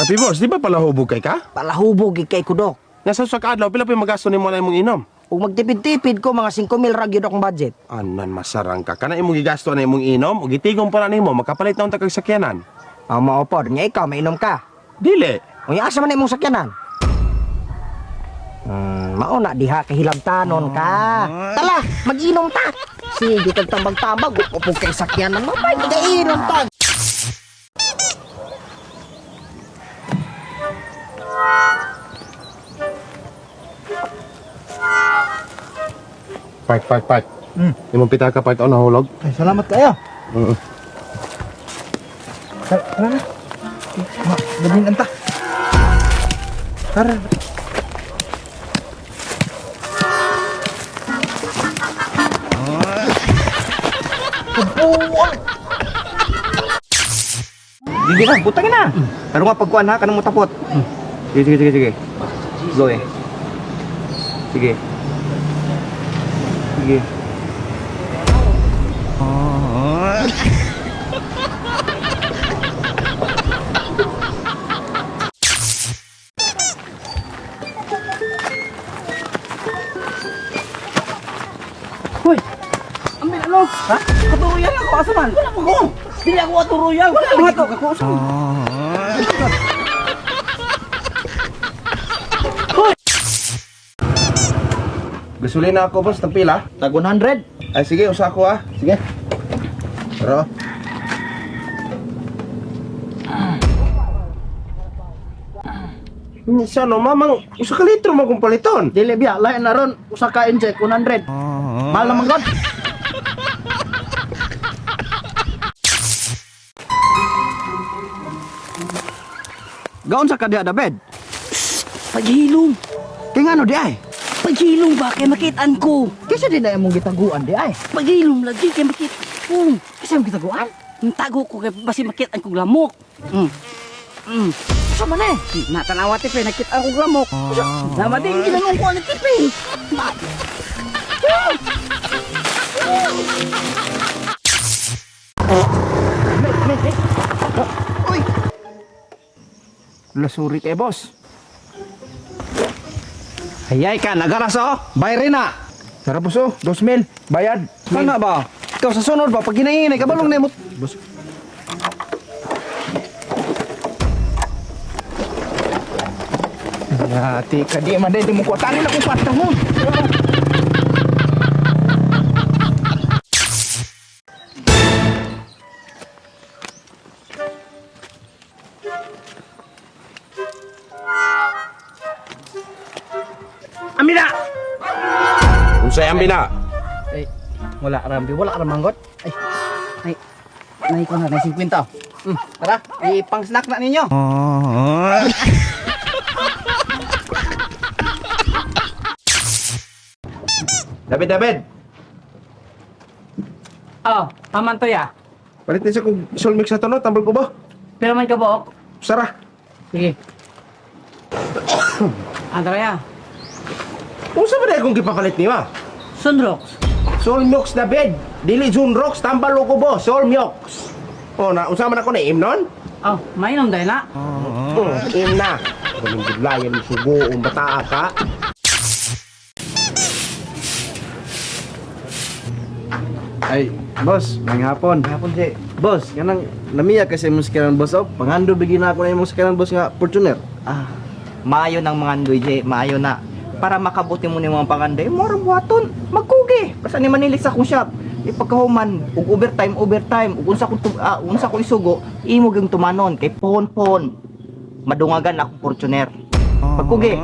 Papi boss, di ba palahubog kay ka? Palahubog gid kay kudok. Nasa sa kaadlaw pila pa yung magasto nimo na imong inom? Ug magtipid-tipid ko mga 5,000 ra gyud akong budget. Anan masarang ka. Kana imong gigasto na imong inom ug gitigom pa na nimo makapalit na unta kag sakyanan. Ang mao pod, nya ikaw mainom ka. Dili. Unya asa man imong sakyanan? Mao na diha kay hilabtanon ka. Tala, mag-inom ta. Sige kag tambag-tambag, upo kay sakyanan mo, bay, mag-inom ta. Park, park, park. Imong pitaka park on nahulog. Ay, salamat kayo. Oo. Tara, tara na. Ma, gabihin anta. Tara. Kabuang! Sige na, butangin na. Pero nga pagkuan ha, kanang mo tapot. Sige, sige, sige, sige. Go eh. Sige. Sige. Hoy! Ambil ano? Ha? Katuruyan ako, asa man? Wala mo ko! Dili ako katuruyan! Wala mo ko! Ako, asa man? Gasolina ako boss, tagpila. Tag 100. Ay sige, usa ako ah. Sige. Pero Sa no, mamang, usa ka litro mo kung paliton. Dili biya, lain na ron. Usa ka inject, 100. Mahal naman god. Gaon sa kadya da bed. Paghilom! Kay ngano di ay? Paghilom ba? Kay makitaan ko! Kaysa di na imong gitaguan di ay. Paghilom lagi kay makitaan ko! Kaysa imong gitaguan? Ang tago ko kay basi makitaan kong lamok! Usa man eh. Natanawa tipe, nakitaan kong lamok! Nama din ginanong ko ang tipe! Lasuri kay boss. Hayay ka, nagaras oh. Bayri na. Tara boss oh, 2,000. Bayad. Kana ba? Ikaw sa sunod ba pag ginahinay ka balong nimo. Boss. Yati ka di man di mo kuwatanin akong kwarta mo. Amina! Unsay ambi na? Ay, wala rambi, wala ra manggot. Ay, Ay, nay ko na, nay 50. Tara, ipang snack na ninyo. David, David. Oh, paman to ya. Palit ni sa kong solmix sa tono, tambal ko ba? Pero man ka buok. Sara. Sige. Andrea, Unsa ba na akong gipapalit nima? Sunrox. Solmiox David. Dili Junrox, tambal ko bo, Solmiox. Oh, na unsa man ako na imnon? Oh, mainom dahil na. Oh, im na. Ganun gudlayan mo sugo ang bataa ka. Ay, boss, may hapon. Hapon si. Boss, kanang namiya kasi imong sakyanan boss oh. Pangando bigyan na ako na imong sakyanan boss nga Fortuner. Ah, maayo ng mga andoy, Jay. Maayo na. Para makabuti mo ni mga pangandoy, mura buhaton. Magkugi. Basta ni Manila sa akong shop. Ipagkahuman, ug overtime, overtime, ug unsa kong unsa kong isugo, imo gyung tumanon kay pohon-pohon. Madungagan akong Fortuner. Pagkugi.